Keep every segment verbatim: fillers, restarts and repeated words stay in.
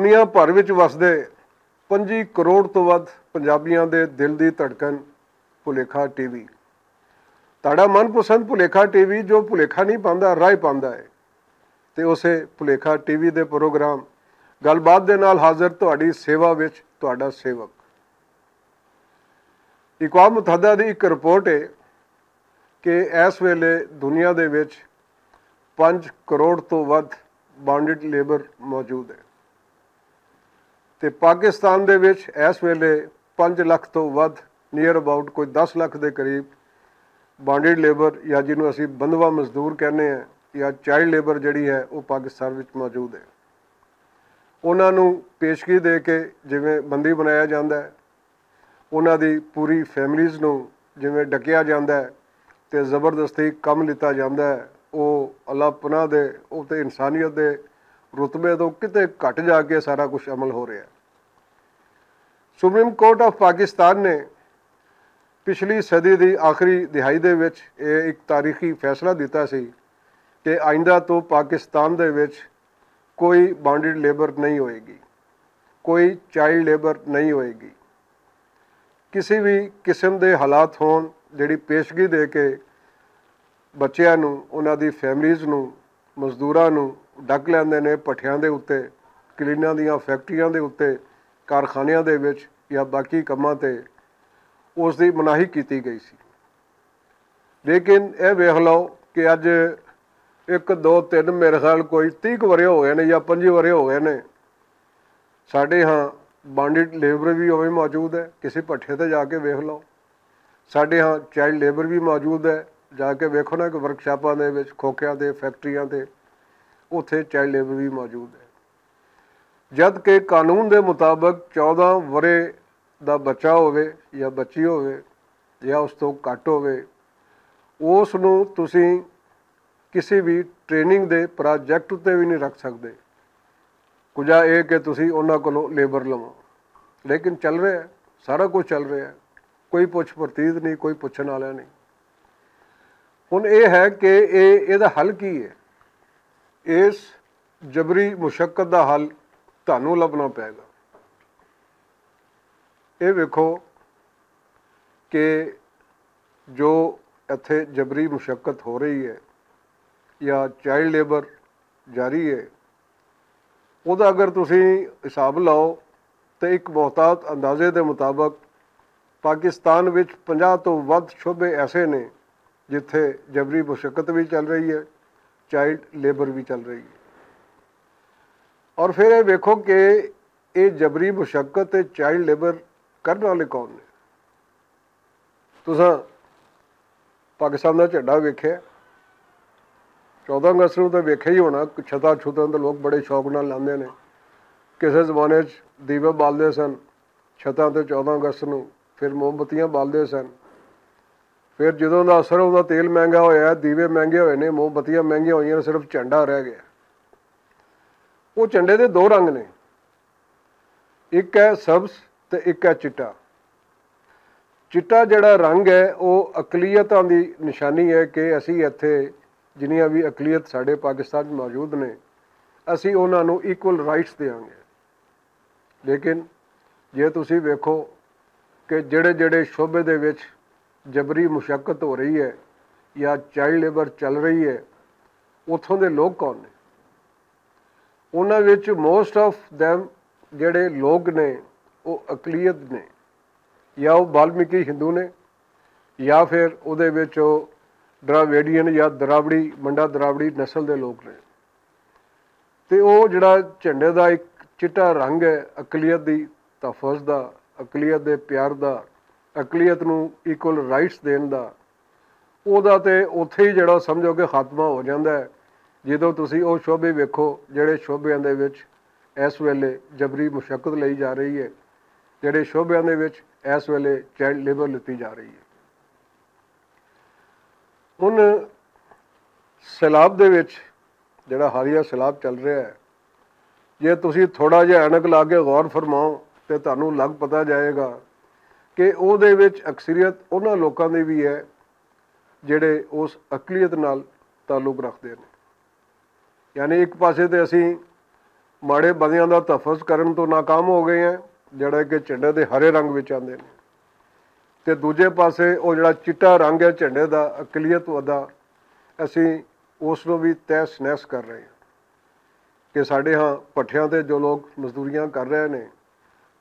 دنیا بھر وچ وسدے پنجی کروڑ توں ودھ پنجابیاں دے دل دی دھڑکن بھلیکھا ٹی وی۔ تہاڈا من پسند بھلیکھا ٹی وی جو بھلیکھا نہیں پاندا، راہ پاندا ہے۔ تے اسے بھلیکھا ٹی وی دے پروگرام گل بات دے نال حاضر تہاڈی سیوا وچ تہاڈا سیوک۔ اقوام متحدہ دی ایک رپورٹ ہے کہ ایس ویلے دنیا دے وچ پنج کروڑ توں ودھ بانڈڈ لیبر موجود ہے۔ تے پاکستان دے وچ ایس ویلے پنج لکھ توں ودھ، نیئر اباؤٹ کوئی دس لکھ دے قریب بانڈڈ لیبر یا جنوں اسی بندوا مزدور کہنے ہیں یا چائلڈ لیبر جڑی ہے، وہ پاکستان وچ موجود ہے۔ انہاں نوں پیشگی دے کے جویں بندی بنایا جاندا ہے، انہاں دی پوری فیملیز نوں جویں ڈکیا جاندا ہے تے زبردستی کم لیتا جاندا ہے، او اللہ پناہ دے، او تے انسانیت دے رتبے توں کتے گھٹ جا کے سارا کچھ عمل ہو رہیا ہے۔ سپریم کورٹ آف پاکستان نے پچھلی صدی دی آخری دہائی دے وچ اے ایک تاریخی فیصلہ دتا سی کہ آئندہ تو پاکستان دے وچ کوئی بانڈڈ لیبر نہیں ہوئے گی، کوئی چائلڈ لیبر نہیں ہوئے گی۔ کسی بھی قسم دے حالات ہون، جڑی پیشگی دے کے بچیاں نوں، انہاں دی فیملیز نوں، مزدوراں نوں ڈک لیندے نے پٹھیاں دے اُتے، کلیناں دیاں فیکٹریاں دے اُتے، کارخانیاں دے وچ یا باقی کماں تے، اس دی مناہی کیتی گئی سی۔ لیکن اے ویکھ لو کہ اج ایک، دو، تین، میرے خیال کوئی تیہہ ورے ہو گئے نے یا پنجی ورے ہو گئے نے، ساڈے ہاں بانڈڈ لیبر وی اوویں موجود ہے۔ کسی پٹھے تے جا کے ویکھ لو، ساڈے ہاں چائلڈ لیبر وی موجود ہے۔ جا کے ویکھو نا کہ ورکشاپاں دے وچ، کھوکھیاں تے، فیکٹریاں تے، اتھے چائلڈ لیبر وی موجود ہے۔ جد کہ قانون دے مطابق چودہ ورے دا بچہ ہووے یا بچی ہووے یا اس توں گھٹ ہووے، اس نوں تسی کسی وی ٹریننگ دے پراجیکٹ اُتے وی نہیں رکھ سکدے۔ کجا اے کہ تسی انہاں کولوں لیبر لواں۔ لیکن چل رہا ہے، سارا کچھ چل رہا ہے، کوئی پچھ پرتیت نہیں، کوئی پچھن والا نہیں۔ ہن اے ہے کہ اے، اے دا حل کی ہے؟ اس جبری مشقت دا حل تہانوں لبھنا پے گا۔ اے ویکھو کہ جو ایتھے جبری مشقت ہو رہی ہے یا چائلڈ لیبر جاری ہے، او دا اگر تسی حساب لاؤ تے ایک محتاط اندازے دے مطابق پاکستان وچ پنجاہ توں ودھ شعبے ایسے نے جتھے جبری مشقت وی چل رہی ہے، چائلڈ لیبر وی چل رہی ہے۔ اور پھر اے ویکھو کہ اے جبری مشقت تے چائلڈ لیبر کرن والے کون نے؟ تساں پاکستان دا جھنڈا ویکھیا، چودہ اگست نوں تے ویکھیا ہی ہونا، چھتاں چھتاں تے لوگ بڑے شوق نال لاندے نے۔ کسے زمانے چ دیوے بالدے سن چھتاں تے چودہ اگست نوں، پھر موم بتیاں بالدے سن۔ پھر جدوں دا اثر اوندا تیل مہنگا ہویا، دیوے مہنگے ہوئے نے، موم بتیاں مہنگیاں ہوئیاں نے، صرف جھنڈا رہ گیا۔ وہ جھنڈے دے دو رنگ نے، ایک ہے سبز تے ایک ہے چٹا۔ چٹا جڑا رنگ ہے، وہ اقلیتاں دی نشانی ہے کہ اسی ایتھے جنیاں بھی اقلیت ساڈے پاکستان وچ موجود نے، اسی انہاں نوں ایکول رائٹس دیاں گے۔ لیکن جے تسی ویکھو کہ جڑے جڑے شعبے دے وچ جبری مشقت ہو رہی ہے یا چائلڈ لیبر چل رہی ہے، اتھوں دے لوگ کون نے؟ انہاں وچ موسٹ آف دیم جڑے لوگ نے، وہ اقلیت نے، یا وہ بالمیکی ہندو نے، یا پھر اودے وچ وہ ڈراویڈین یا دراوڑی، منڈا دراوڑی نسل دے لوگ نے۔ تے او جڑا جھنڈے دا ایک چٹا رنگ ہے، اقلیت دی تحفظ دا، اقلیت دے پیار دا، اقلیت نوں ایکول رائٹس دین دا، او دا تے اوتھے ہی جڑا سمجھو کہ خاتمہ ہو جاندا ہے۔ جدوں تسی او شعبے ویکھو جڑے شعبیاں دے وچ اس ویلے جبری مشقت لئی جا رہی ہے، جڑے شعبیاں دے وچ اس ویلے چائلڈ لیبر لتی جا رہی ہے۔ ان سیلاب دے وچ جڑا حالیہ سیلاب چل رہا ہے، جے تسی تھوڑا جہا اینک لا کے غور فرماؤ تے تہانوں لگ پتا جائے گا کہ او دے وچ اکثریت انہاں لوکاں دی بھی ہے جڑے اس اقلیت نال تعلق رکھدے نے۔ یعنی ایک پاسے تے اسی ماڑے بدیاں دا تحفظ کرن توں ناکام ہو گئے ہیں، جیہڑا کہ جھنڈے دے ہرے رنگ وچ آندے نیں۔ تے دوجے پاسے او جیہڑا چٹا رنگ ہے جھنڈے دا، اقلیت ودا، اسی اس نوں وی تہس نہس کر رہے ہیں کہ ساڈے ہاں پٹھیاں تے جو لوگ مزدوریاں کر رہے نیں،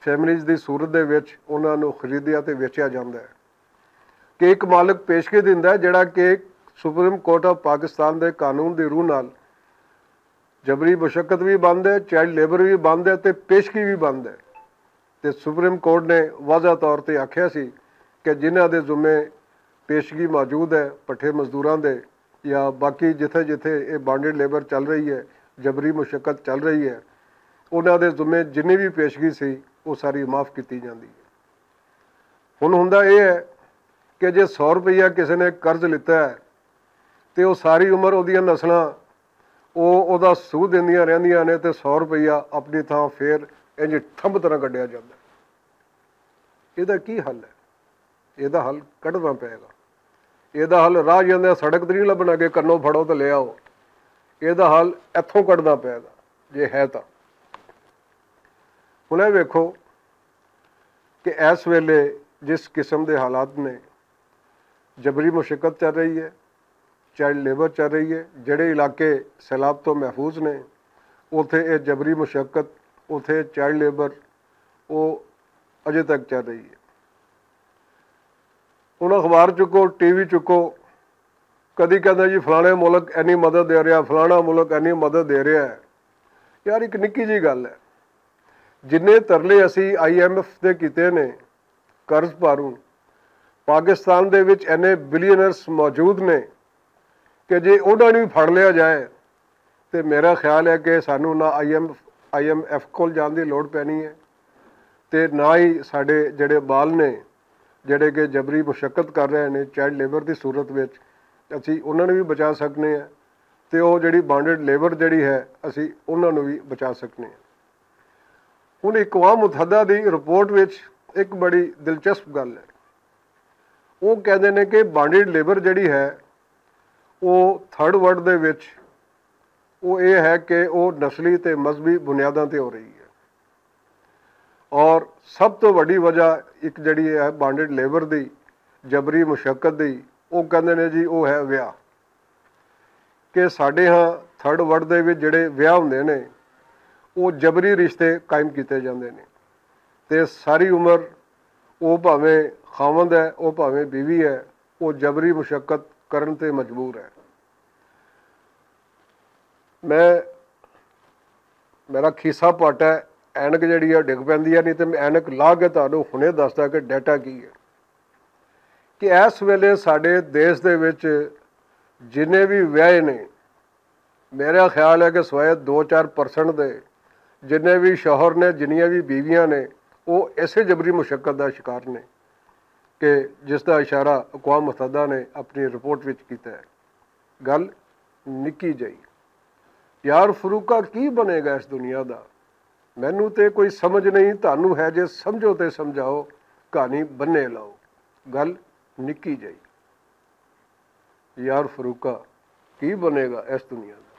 فیملیز دی صورت دے وچ انہاں نوں خریدیا تے ویچیا جاندا ہے۔ کہ اک مالک پیشگی دیندا ہے جیہڑا کہ سپریم کورٹ آف پاکستان دے قانون دی روح نال جبری مشقت وی بند ہے، چائلڈ لیبر وی بند ہے تے پیشگی وی بند ہے۔ تے سپریم کورٹ نے واضح طور تے آکھیا سی کہ جنہاں دے ذمے پیشگی موجود ہے، پٹھے مزدوراں دے یا باقی جتھے جتھے اے بانڈڈ لیبر چل رہی ہے، جبری مشقت چل رہی ہے، انہاں دے ذمے جنی وی پیشگی سی، او ساری معاف کیتی جاندی ہے۔ ہن ہوندا اے ہے کہ جے سو روپیہ کسے نے قرض لیتا ہے تے او ساری عمر اودیاں نسلاں او اودا سود دیندیاں رہندیاں نے تے سو روپیہ اپنی تھاں فیر انج تھمب طرح کڈیا جاندا ہے۔ ایہدا کی حل ہے؟ ایہدا حل کڈنا پئے گا۔ ایہدا حل راہ جاندے سڑک تے نہیں لبھنا کہ کنوں پھڑو تے لے آؤ۔ ایہدا حل اتھوں کڈنا پئے گا، جے ہے تاں۔ ہن اے ویکھو کہ اس ویلے جس قسم دے حالات نے، جبری مشقت چل رہی ہے، چائلڈ لیبر چل رہی ہے، جڑے علاقے سیلاب تو محفوظ نے، اتھے اے جبری مشقت، اتھے چائلڈ لیبر، او اجے تک چل رہی ہے۔ ہن اخبار چکو، ٹی وی چکو، کدی کہندا جی فلانے ملک اینی مدد دے رہا، فلانا ملک اینی مدد دے رہا ہے۔ یار، ایک نکی جی گل ہے، جنہیں ترلے اسی آئی ایم ایف دے کیتے نے، قرض پاروں، پاکستان دے وچ اینے بلینرز موجود نے کہ جے انہاں نوں وی پھڑ لیا جائے تے میرا خیال ہے کہ سانوں نہ I M I M F کول جان دی لوڑ پینی ہے، تے نہ ہی ساڈے جڑے بال نے، جڑے کہ جبری مشقت کر رہے نے چائلڈ لیبر دی صورت وچ، اسی انہاں نوں وی بچا سکنے ہیں، تے او جڑی بانڈڈ لیبر جڑی ہے، اسی انہاں نوں وی بچا سکنے ہیں۔ ہن اقوام متحدہ دی رپورٹ وچ ایک بڑی دلچسپ گل ہے۔ وہ کہندے نے کہ بانڈیڈ لیبر جڑی ہے، وہ تھرڈ ورلڈ دے وچ وہ یہ ہے کہ وہ نسلی تے مذہبی بنیاداں تے ہو رہی ہے۔ اور سب تو وڈی وجہ ایک جڑی ہے بانڈیڈ لیبر دی، جبری مشقت دی، وہ کہندے نے جی وہ ہے ویاہ۔ کہ ساڈے ہاں تھرڈ ورلڈ دے وچ جڑے ویاہ ہوندے نے، وہ جبری رشتے قائم کیتے جاندے نے، تے ساری عمر وہ بھاویں خاوند ہے، وہ بھاویں بیوی ہے، وہ جبری مشقت کرن تے مجبور ہے۔ میں میرا کھیسا پٹ ہے، اینک جڑی ہے ڈگ پیندی ہے، نہیں تے میں اینک لا کے تانوں ہنے دسدا کہ ڈیٹا کی ہے۔ کہ اس ویلے ساڈے دیش دے وچ جنہیں بھی ویاہے نے، میرا خیال ہے کہ سوائے دو چار پرسنٹ دے، جنہیں بھی شوہر نے، جنیاں بھی بیویاں نے، وہ ایسے جبری مشقت دا شکار نے کہ جس دا اشارہ اقوام متحدہ نے اپنی رپورٹ وچ کیتا ہے۔ گل نکی جائی۔ یار فروقہ، کی بنے گا اس دنیا دا؟ مینوں تے کوئی سمجھ نہیں، تانوں ہے جے سمجھو تے سمجھاؤ، کہانی بنے لاؤ۔ گل نکی جائی۔ یار فروقہ، کی بنے گا اس دنیا دا؟